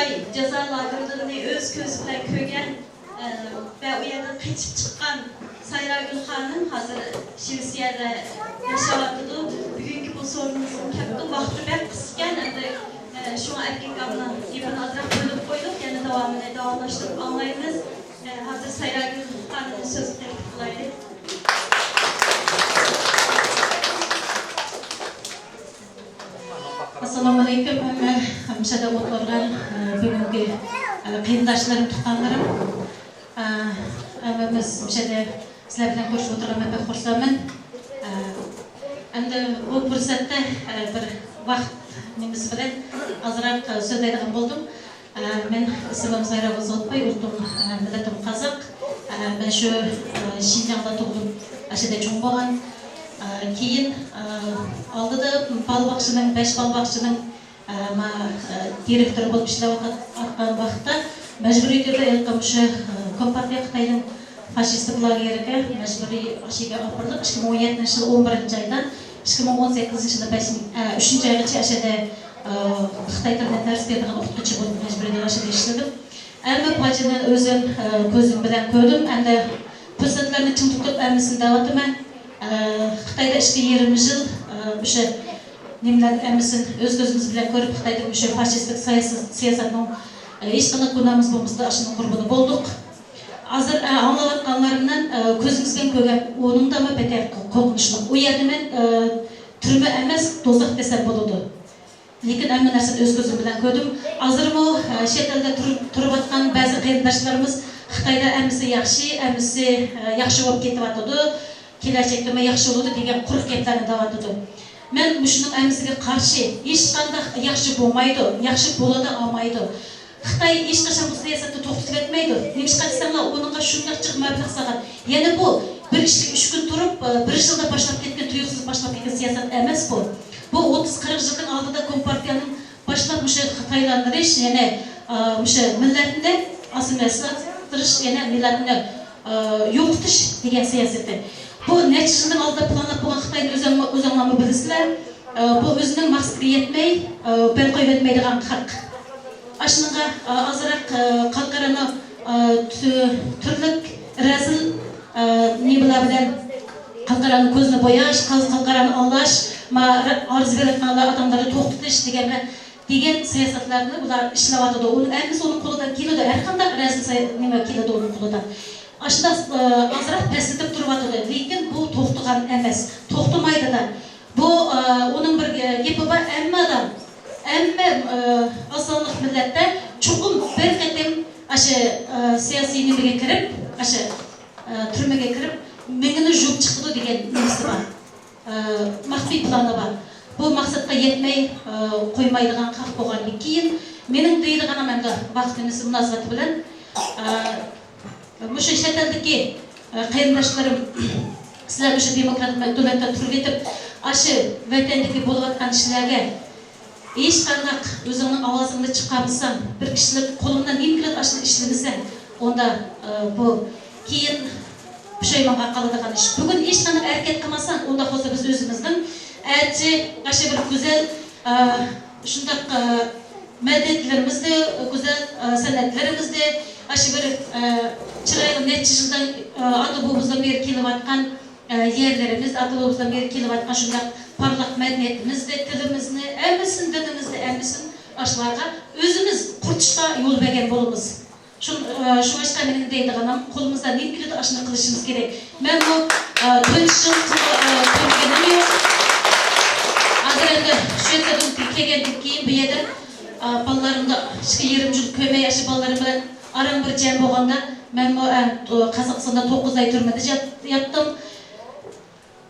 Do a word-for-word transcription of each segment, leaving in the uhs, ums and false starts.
جازا لاگېرلىرىنى ئۆز كۆزى بىلەن كۆرگەن، ئە، ۋە ئۇ يەردىن قېچىپ چىققان سايراگۈل خانىم ھازىر شىۋېتسىيەدە ياشاۋاتىدۇ. بۈگۈنكى بۇ سورۇنىمىزمۇ كەپتۇ. ۋاقتى بەك قىسقىكەن، ئەمدى، ئە، شۇڭا ئەركىن ئاكامنىڭ گېپىنى ئازراق بۆلۈپ قويدۇق. يەنە داۋامىنى داۋاملاشتۇرۇپ ئاڭلايمىز. ئە، ھازىر سايراگۈل خانىمنى سۆزگە تەكلىپ قىلايلى. ئەسسالامۇئەلەيكۇم، ھەممە مۇشۇ يەردە ئولتۇرغان، ئە، بۈگۈنكى، ئە، قېرىنداشلىرىم، تۇغقانلىرىم. ئە، ھەممىمىز مۇشۇ يەردە سىلەر بىلەن كۆرۈشۈپ ئولتۇرغان مەن بەك خۇرسەنمەن. ئە، ئەمدى بۇ پۇرسەتتە، ئە، بىر ۋاقىت نېمىسى بىلەن ئازراق، ئە، سۆزلەيدىغان بولدۇم. ئە، مەن ئىسمىم زاھىرە بۇزغۇتباي، ئۇرۇقۇم، ئە، مىللىتىم قازاق. ئە، مەن شۇ، ئە، شىنجاڭدا تۇغۇلۇپ، ئاشۇ يەردە چوڭ بولغان. ئە، كېيىن، ئە، ئالدىدا بالىباغچىنىڭ، بەش بالىباغچىنىڭ، ئە، ما-، ئە، دىرېكتورى بولۇپ ئىشلەۋاتقان ۋاقىتتا مەجبۇرىي تۈردە ھېلىقى مۇشۇ، ئە، كومپارتىيە خىتاينىڭ فاشىستىك لاگېرىگە مەجبۇرىي ئاشۇ يەرگە ئاپىرىلدۇق. ئىككى مىڭ ئون يەتتىنچى يىل ئون بىرىنچى ئايدا ئىككى مىڭ ئون سەككىزىنچى يىلى بەشىنچى، ئە، ئۈچىنچى ئايغىچە ئاشۇ يەردە، ئە، خىتاي تىلىنى دەرس بېرىدىغان ئوقۇتقۇچى بولۇپ مەجبۇرىي ئاشۇ يەردە ئىشلىدىم. ئەمما پاجىئەنى ئۆزۈم، ئە، كۆزۈم بىلەن كۆردۈم. ئەمدى پۇرسەتلەرنى چىڭ تۇتۇپ ھەممىسىنى دەۋاتىمەن. ئە، خىتايدا ئىككى يېرىم يىل، ئە، مۇشۇ نېمىلەرنى ھەممىسىنى ئۆز كۆزىمىز بىلەن كۆرۈپ، خىتايدىكى مۇشۇ فاشىستىك سىياسەت، سىياسەتنىڭ، ئە، ھېچقانداق گۇناھىمىز بولمىسىلا ئاشۇنىڭ قۇربىنى بولدۇق. ھازىر، ئە، ئاڭلاۋاتقانلىرىمدىن، ئە، كۆزىمىز بىلەن كۆرگەن ئۇنىڭدىنمۇ بەتەر قورقۇنچلۇق. ئۇ يەردە مەن، ئە، تۈرمە ئەمەس، دوزاخ دېسەم بولىدۇ. لېكىن ھەممە نەرسىنى ئۆز كۆزۈم بىلەن كۆردۈم. ھازىرمۇ، ئە، چەت ئەلدە تۇرۇپ، تۇرۇۋاتقان بەزى قېرىنداشلىرىمىز خىتايدا ئەمىسى ياخشى، ئەمىسى، ئە، ياخشى بولۇپ كېتىۋاتىدۇ، كېلەچەكتىمۇ ياخشى بولىدۇ دېگەن قۇرۇق گەپلەرنى دەۋاتىدۇ. مەن مۇشۇنىڭ ھەممىسىگە قارشى، ھېچقانداق ياخشى بولمايدۇ، ياخشى بولىدىغانمايدۇ. خىتاي ھېچقاچان بۇ سىياسەتنى توختىتىۋەتمەيدۇ. نېمىشقا دېسەڭلار، ئۇنىڭغا شۇنداق جىق مەبلەغ سالغان. يەنە بۇ بىر ئىشكە ئۈچ كۈن تۇرۇپ، بىر يىلدا باشلاپ كەتكەن، تۇيۇقسىز باشلاپ كەتكەن سىياسەت ئەمەس بۇ. بۇ ئوتتۇز قىرىق يىلدىن ئالدىدا كومپارتىيەنىڭ باشلاپ مۇشۇ خىتايلاندۇرۇش، يەنە، ئا، مۇشۇ مىللەتنى ئاسسىمىلياتسىيىلاشتۇرۇش، يەنە مىللەتنى، ئا، يوقىتىش دېگەن سىياسىتى. بۇ نەچچە يىلدىن ئالدىدا پىلانلاپ بولغان خىتاينى ئۆزۈڭ-، ئۆزۈڭلارمۇ بىلىسىلەر. ئە، بۇ ئۆزىنىڭ مەقسىتىگە يەتمەي، ئە، بەل قويۇۋەتمەيدىغان خەق. ئاشۇنىڭغا، ئە، ئازراق، ئە، خەلقئارانىڭ، ئە، تۈ-، تۈرلۈك رەزىل، ئە، نېمىلەر بىلەن خەلقئارانىڭ كۆزىنى بوياش، خەل-، خەلقئارانى ئاڭلاش، ما-، ئارزا بېرىۋاتقانلار ئادەملەرنى توختىتىش دېگەن، دېگەن سىياسەتلەرنى بۇلار ئىشلەۋاتىدۇ. ئۇنىڭ ھەممىسى ئۇنىڭ قولىدىن كېلىدۇ. ھەرقانداق رەزىل سىيا-، نېمە كېلىدۇ ئۇنىڭ قولىدىن. ئاشۇنداق، ئە، ئازراق پەسلىتىپ تۇرۇۋاتىدۇ. لېكىن بۇ توختىغان ئەمەس. توختىمايدۇ-دا. بۇ، ئە، ئۇنىڭ بىر، ئە، گېپى بار، ھەممە ئادەم، ھەممە، ئە، ئاز سانلىق مىللەتتە چوقۇم بىر قېتىم ئاشۇ، ئە، سىياسىي نېمىگە كىرىپ، ئاشۇ، ئە، تۈرمىگە كىرىپ، مېڭىنى يۇيۇپ چىقىدۇ دېگەن نېمىسى بار. ئە، مەخپىي پىلانى بار. بۇ مەقسەتكە يەتمەي، ئە، قويمايدىغان خەق بولغاندىن كېيىن، مېنىڭ دەيدىغىنىم ئەمدى ۋاقىت نېمىسى مۇناسىۋىتى بىلەن، ئە، مۇشۇ چەت ئەلدىكى، ئە، قېرىنداشلىرىم، سىلەر مۇشۇ دېموكرات دۆلەتتە تۇرۇۋېتىپ، ئاشۇ ۋەتەندىكى بولۇۋاتقان ئىشلارغا ھېچقانداق ئۆزۈڭنىڭ ئاۋازىڭنى چىقارمىساڭ، بىر كىشىلىك قولۇڭدا نېمە كېلىدۇ، ئاشۇنى ئىشلىمىسەڭ، ئۇندا، ئە، بۇ كېيىن پۇشايمانغا قالىدىغان ئىش. بۈگۈن ھېچقانداق ھەرىكەت قىلمىساڭ، ئۇنداق بولسا بىز ئۆزىمىزنىڭ ئەتىسى ئاشۇ بىر گۈزەل، ئە، شۇنداق، ئە، مەدەنىيەتلىرىمىزنى، گۈزەل، ئە، سەنئەتلىرىمىزنى، ئاشۇ بىر، ئە، چىرايلىق نەچچە يىلدىن، ئە، ئاتا بوۋىمىزدىن بېرى كېلىۋاتقان، ئە، يەرلىرىمىز، ئاتا بوۋىمىزدىن بېرى كېلىۋاتقان شۇنداق پارلاق مەدەنىيىتىمىزنى، تىلىمىزنى، ھەممىسىنى، دىنىمىزنى، ھەممىسىنى ئاشۇلارغا ئۆزىمىز قۇرۇتۇشقا يول بەرگەن بولىمىز. شۇ، ئە، شۇڭلاشقا مېنىڭ دەيدىغىنىم، قولىمىزدا نېمە كېلىدۇ، ئاشۇنى قىلىشىمىز كېرەك. مەنمۇ، ئە، تۆت يىل، ئە، كۆرگىنىم يوق. ھازىر ئەمدى شۇ يەردىن كەلگەندىن كېيىن بۇ يەردە، ئە، بالىلارنى ئىككى يېرىم يىل كۆرمەي، ئاشۇ بالىلىرىم بىلەن ئاران بىر جەم بولغاندا، مەنمۇ، ئە، قازاقىستاندا توققۇز ئاي تۈرمىدە يات-، ياتتىم.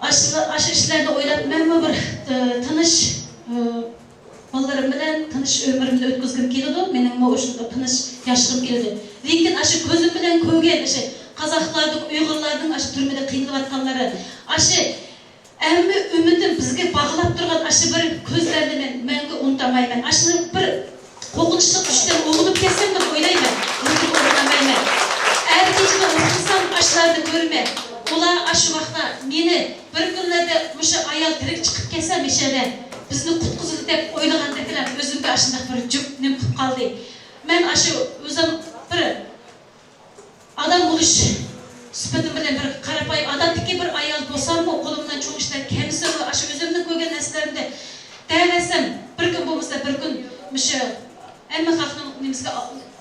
ئاشۇ، ئاشۇ ئىشلارنى ئويلاپ، مەنمۇ بىر، ئى، تىنچ، ئى، بالىلىرىم بىلەن تىنچ ئۆمرۈمنى ئۆتكۈزگۈم كېلىدۇ. مېنىڭمۇ ئاشۇ تىنچ ياشىغۇم كېلىدۇ. لېكىن ئاشۇ كۆزۈم بىلەن كۆرگەن ئاشۇ قازاقلاردىن، ئۇيغۇرلاردىن ئاشۇ تۈرمىدە قىينىلىۋاتقانلىرى، ئاشۇ ھەممە ئۈمىدىم بىزگە باغلاپ تۇرغان ئاشۇ بىر كۆزلەرنى مەن مەڭگۈ ئۇنتۇمايمەن. ئاشۇ بىر قورقۇنچلۇق چۈشتىن ئويغىنىپ كەتسەم دەپ ئويلايمەن. لېكىن ئويغىنالمايمەن. ئەتە كېچىدە ئۇخلىسام، ئاشۇلارنى كۆرىمەن. ئۇلار ئاشۇ ۋاقىتتا مېنى بىر كۈنلەردە مۇشۇ ئايال تىرىك چىقىپ كەتسە مەھشەردە بىزنى قۇتقۇزىدۇ دەپ ئويلىغاندەكلا ئۆزۈمگە ئاشۇنداق بىر جۈپ نېمە قىلىپ قالدى. مەن ئاشۇ ئۆزۈم بىر ئادەم بولۇش سۈپىتىم بىلەن بىر قارا پايىم ئادەتتىكى بىر ئايال بولساممۇ، قولۇمدىن چوڭ ئىشلار كەلمىسىمۇ، ئاشۇ ئۆزۈمنىڭ كۆرگەن نەرسىلىرىمدە دەۋەرسەم، بىر كۈن بولمىسا بىر كۈن مۇشۇ ھەممە خەقنىڭ نېمىسىگە،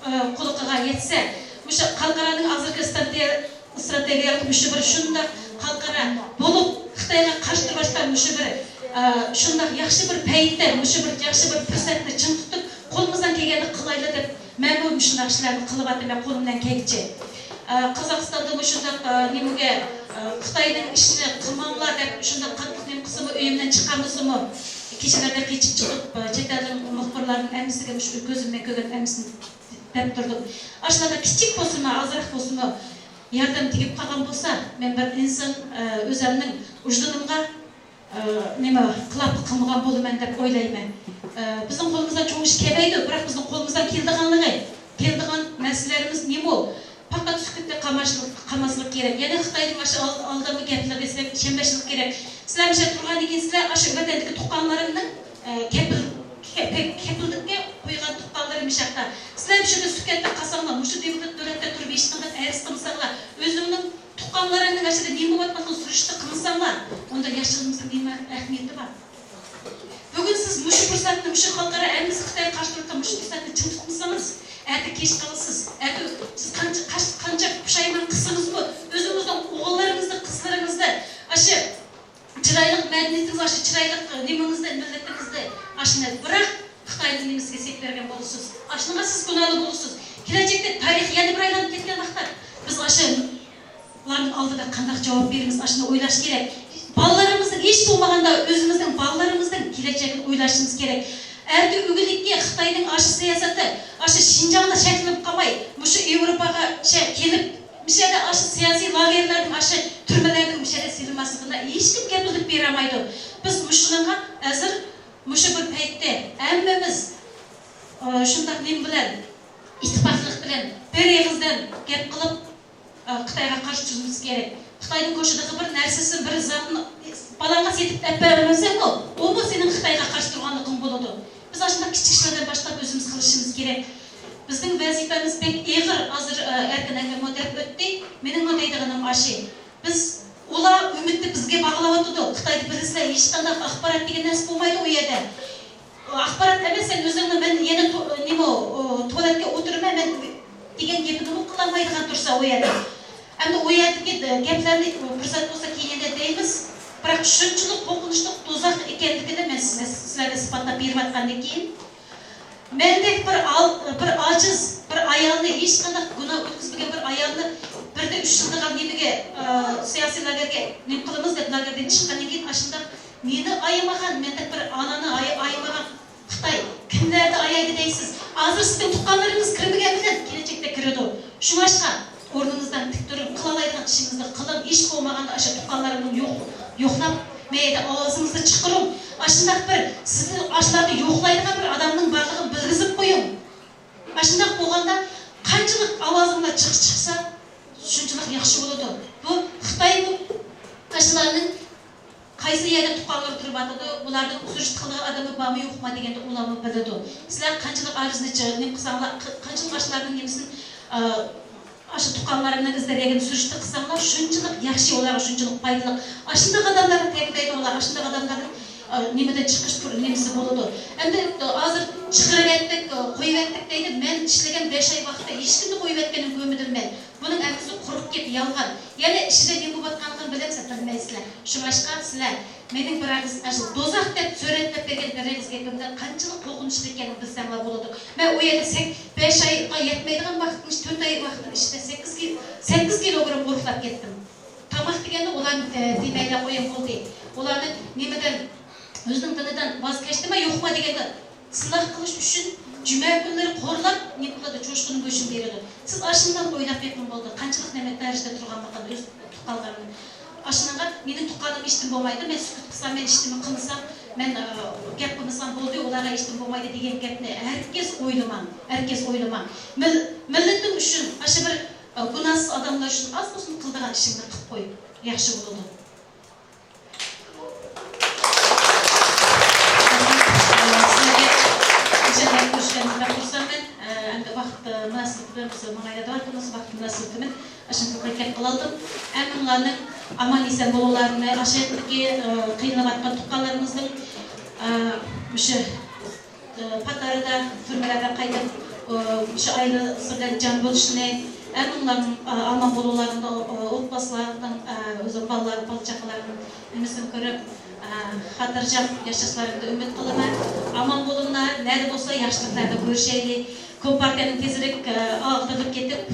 ئە، قۇلىقىغا يەتسە، مۇشۇ خەلقئارانىڭ ھازىرقى ئىستراتېگىيە، ئىستراتېگىيەلىك مۇشۇ بىر شۇنداق خەلقئارا بولۇپ، خىتايغا قارشى تۇرۇۋاتقان مۇشۇ بىر، ئە، شۇنداق ياخشى بىر پەيتتە، مۇشۇ بىر ياخشى بىر پۇرسەتنى چىڭ تۇتۇپ، قولىمىزدىن كەلگەننى قىلايلى دەپ، مەنمۇ مۇشۇنداق ئىشلارنى قىلىۋاتىمەن قولۇمدىن كەلگىچە. ئە، قازاقىستاندا مۇشۇنداق، ئە، نېمىگە، ئە، خىتاينىڭ ئىشىنى قىلماڭلار دەپ شۇنداق قاتتىق نېمە قىلسىمۇ، ئۆيۈمدىن چىقالمىسىمۇ، كېچىلەردە قېچىپ چىقىپ، ئە، چەت ئەلنىڭ مۇخبىرلارنىڭ ھەممىسىگە مۇشۇ كۆزۈمدىن كۆرگەن ھەممىسىنى دەپ تۇردۇم. ئاشۇلارغا كىچىك بولسىمۇ، ئازراق بولسىمۇ ياردەم تېگىپ قالغان بولسا، مەن بىر ئىنسان، ئە، ئۆزۈمنىڭ ۋىجدانىمغا، ئە، نېمە، خىلاپلىق قىلمىغان بولىمەن دەپ ئويلايمەن. ئە، بىزنىڭ قولىمىزدىن چوڭ ئىش كەلمەيدۇ، بىراق بىزنىڭ قولىمىزدىن كېلىدىغانلىقى، كېلىدىغان نەرسىلىرىمىز نېمە؟ پەقەت سۈكۈتتە قاماشلىق-، قالماسلىق كېرەك. يەنى خىتاينىڭ ئاشۇ ئال-، ئالدامدا گەپلىرىگە سىلەر ئىشەنمەسلىك كېرەك. سىلەر مۇشۇ تۇرغاندىن كېيىن سىلەر ئاشۇ ۋەتەندىكى تۇغقانلىرىمنىڭ، ئە، كەپىل-، كە-، كەپىللىككە قويغان تۇغقانلىرى مۇشۇ ياقتا. سىلەر مۇشۇ يەردە سۈكۈتتە قالساڭلار، مۇشۇ دېموكرات دۆلەتتە تۇرۇپ ھېچقانداق ئەرز قىلمىساڭلار، ئۆزۈڭنىڭ تۇغقانلىرىڭنىڭ ئىچىدە نېمە بولۇۋاتقانلىقىنى سۈرۈشتە قىلمىساڭلار، ئۇندا ياشىنىشىمىزنىڭ نېمە ئەھمىيىتى بار؟ بۈگۈن سىز مۇشۇ پۇرسەتنى، مۇشۇ خەلقئارا ھەممىسى خىتايغا قارشى تۇرۇۋاتقان مۇشۇ پۇرسەتنى چىڭ تۇتمىسىڭىز، ئەتە كەچ قالىسىز. ئەتە سىز قانچە، قاش-، قانچە پۇشايمان قىلسىڭىزمۇ، ئۆزىڭىزنىڭ ئوغۇللىرىڭىزنى، قىزلىرىڭىزنى ئاشۇ چىرايلىق مەدەنىيىتىڭىز، ئاشۇ چىرايلىق نېمىڭىزنى، مىللىتىڭىزنى ئاشۇنداق، بىراق خىتاينىڭ نېمىسىگە سېتىۋەرگەن بولىسىز. ئاشۇنىڭغا سىز گۇناھلىق بولىسىز. كېلەچەكتە تارىخ يەنە بىر ئايلانىپ كەتكەن ۋاقىتتا بىز ئاشۇلارنىڭ ئالدىدا قانداق جاۋاب بېرىمىز، ئاشۇنى ئويلاش كېرەك. بالىلىرىمىزنىڭ، ھېچ بولمىغاندا ئۆزىمىزنىڭ بالىلىرىمىزنىڭ كېلەچەكىنى ئويلاشىمىز كېرەك. ئەتە ئۆگۈنلۈككە خىتاينىڭ ئاشۇ سىياسىتى، ئاشۇ شىنجاڭدا چەكلىنىپ قالماي، مۇشۇ ياۋروپاغا شە-، كېلىپ، مۇشۇ يەردە ئاشۇ سىياسىي لاگېرلارنىڭ، ئاشۇ تۈرمىلەرنىڭ مۇشۇ يەردە سېلىنماسلىقىنى ھېچكىم كەپىللىك بېرەلمەيدۇ. بىز مۇشۇنىڭغا ھازىر مۇشۇ بىر پەيتتە ھەممىمىز، ئە، شۇنداق نېمە بىلەن، ئىتتىپاقلىق بىلەن بىر ئېغىزدىن گەپ قىلىپ، ئە، خىتايغا قارشى تۇرۇشىمىز كېرەك. خىتاينىڭ كوچىدىغا بىر نەرسىسى، بىر زاتنى بالاڭغا سېتىپ ئەپ بەرمىسەڭمۇ، ئۇمۇ سېنىڭ خىتايغا قارشى تۇرغانلىقىڭ بولىدۇ. بىز ئاشۇنداق كىچىك ئىشلاردىن باشلاپ ئۆزىمىز قىلىشىمىز كېرەك. بىزنىڭ ۋەزىپىمىز بەك ئېغىر، ھازىر، ئە، ئەركىن ئاكاممۇ دەپ ئۆتتى. مېنىڭمۇ دەيدىغىنىم ئاشۇ. بىز، ئۇلار ئۈمىدنى بىزگە باغلاۋاتىدۇ. خىتايدا بىلىسىلەر، ھېچقانداق ئاخبارات دېگەن نەرسە بولمايدۇ ئۇ يەردە. ئاخبارات ئەمەس، سەن ئۆزۈڭنى، مەن يەنە تو-، نېمە، ئۇ، تۇالەتكە ئولتۇرىمەن، مەن دېگەن گېپىنىمۇ قىلالمايدىغان تۇرسا ئۇ يەردە. ئەمدى ئۇ يەردىكى گەپلەرنى پۇرسەت بولسا كېيىن يەنە دەيمىز. بىراق شۇنچىلىك قورقۇنچلۇق دوزاخ ئىكەنلىكىنى مەن سىزگە، سىلەرگە ئىسپاتلاپ بېرىۋاتقاندىن كېيىن، مەندەك بىر ئال-، بىر ئاجىز، بىر ئايالنى، ھېچقانداق گۇناھ ئۆتكۈزمىگەن بىر ئايالنى بىردە ئۈچ يىلدىغان نېمىگە، ئە، سىياسىي لاگېرگە نېمە قىلىمىز دەپ لاگېردىن چىققاندىن كېيىن، ئاشۇنداق مېنى ئايىمىغان، مەندەك بىر ئانىنى ئاي-، ئايىمىغان خىتاي كىملەرنى ئايايدۇ دەيسىز؟ ھازىر سىزنىڭ تۇغقانلىرىڭىز كىرمىگەن بىلەن كېلەچەكتە كىرىدۇ. شۇڭلاشقا ئورنىڭىزدىن تىك تۇرۇپ، قىلالايدىغان ئىشىڭىزنى قىلىڭ. ھېچ بولمىغاندا ئاشۇ تۇغقانلىرىمنى يوق-، يوقلاپ، مەيلى ئاۋازىڭىزنى چىقىرىڭ. ئاشۇنداق بىر سىزنى، ئاشۇلارنى يوقلايدىغان بىر ئادەمنىڭ بارلىقىنى بىلگۈزۈپ قويۇڭ. ئاشۇنداق بولغاندا قانچىلىك ئاۋازىڭلار چىق-، چىقسا، شۇنچىلىك ياخشى بولىدۇ. بۇ خىتايمۇ ئاشۇلارنىڭ قايسى يەردە تۇغقانلىرى تۇرۇۋاتىدۇ، بۇلاردىن سۈرۈشتە قىلىدىغان ئادەملەر بارمۇ يوقمۇ دېگەننى ئۇلارمۇ بىلىدۇ. سىلەر قانچىلىك ئارىزنى چى-، نېمە قىلساڭلار، ق-، قانچىلىك ئاشۇلارنىڭ نېمىسىنى، ئا، ئاشۇ تۇغقانلارنىڭ ئىزدىرىگىنى سۈرۈشتە قىلساڭلار، شۇنچىلىك ياخشى، ئۇلارغا شۇنچىلىك پايدىلىق. ئاشۇنداق ئادەملەرنى تەربىيەلەيدىغانلار، ئاشۇنداق ئادەملەرنىڭ، ئا، نېمىدىن چىقىش پۇر-، نېمىسى بولىدۇ. ئەمدى، ئا، ھازىر چىقىرىۋەتتۇق، ئا، قويۇۋەتتۇق دەيدۇ. مەن ئىشلىگەن بەش ئاي ۋاقىتتا ھېچكىمنى قويۇۋەتكىنىنى كۆرمىدىم مەن. بۇنىڭ ھەممىسى قۇرۇق گەپ، يالغان. يەنە ئىچىدە نېمە بولۇۋاتقانلىقىنى بىلەمسىلەر؟ بىلمەيسىلەر. شۇڭلاشقا سىلەر مېنىڭ بىر ئاغزىم ئاشۇ دوزاخ دەپ سۆرەتلەپ بەرگەن بىر ئېغىز گېپىمدە قانچىلىك قورقۇنچلۇق ئىكەنلىكىنى بىلسەڭلار بولىدۇ. مەن ئۇ يەردە سەك-، بەش ئايغا يەتمەيدىغان ۋاقىتنىڭ ئىچىدە، تۆت ئاي ۋاقىتنىڭ ئىچىدە سەككىز كىل-، سەككىز كىلوگرام ئورۇقلاپ كەتتىم. تاماق دېگەننى ئۇلار، ئە، دېمەيلا قويۇڭ بولدى. ئۇلارنى نېمىدىن، ئۆزىنىڭ دىنىدىن ۋاز كەچتىمۇ يوقمۇ دېگەندە، سىلاھ قىلىش ئۈچۈن جۈمە كۈنلىرى خورلاپ، نېمە قىلىدۇ، چوشقىنىڭ گۆشىنى بېرىدۇ. سىز ئاشۇنداق ئويلاپ بېقىڭ بولدى، قانچىلىق نېمە دەرىجىدە تۇرغانلىقىنى ئۆز تۇغقانلىرىمنىڭ. ئاشۇنىڭغا مېنىڭ تۇغقانلىرىم ئىشتىن بولمايدۇ، مەن سۈكۈت قىلسام، مەن ئىشتىنمۇ قىلمىسام، مەن، ئە، گەپ قىلمىسام بولدى، ئۇلارغا ئىشتىن بولمايدۇ دېگەن گەپنى ھەرگىز ئويلىماڭ، ھەرگىز ئويلىماڭ. مىل-، مىللىتىڭ ئۈچۈن، ئاشۇ بىر، ئە، گۇناھسىز ئادەملەر ئۈچۈن ئاز بولسىمۇ قىلىدىغان ئىشىڭنى قىلىپ قوي، ياخشى بولىدۇ. سىلەرگە ئىنشاللا كۆرۈشكەندىن بەك خۇرسەنمەن. ئەمدى مۇناسىۋىتى بىلەن بىز ماڭايلا داۋام قىلىمىز، ۋاقىت مۇناسىۋىتى بىلەن ئاشۇنداق گەپ قىلالدىم. ھەممىڭلارنىڭ ئامان ئېسەن بولۇڭلارنى، ئاشۇ يەردىكى، ئە، قىينىلىۋاتقان تۇغقانلىرىمىزنىڭ، ئە، مۇشۇ، ئە، پاتارىدا، تۈرمىلەردە قايتىپ، ئە، مۇشۇ ئائىلىسى بىلەن جان بولۇشىنى، ھەممىڭلارنىڭ، ئە، ئامان بولۇڭلارنى، ئە، ئوتپاسلارنىڭ، ئە، ئۆزى بالىلار، بالا چاقىلارنىڭ نېمىسىنى كۆرۈپ، ئە، خاتىرجەم ياشاشلارىنى ئۈمىد قىلىمەن. ئامان بولۇڭلار، نەدە بولسا ياخشىلىقلاردا كۆرۈشەيلى. كومپارتىيەنىڭ تېزرەك، ئە، ئاغدۇرۇلۇپ كېتىپ،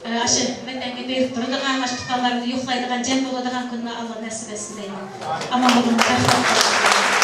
ئە، ئاشۇ ۋەتەنگە بېرىپ تۇرىدىغان، ئاشۇ تۇغقانلارنى يوقلايدىغان، جەم بولىدىغان كۈننى ئاللا نەسىپ ئەتسۇن دەيمەن. ئامان بولۇڭلار، رەھمەت.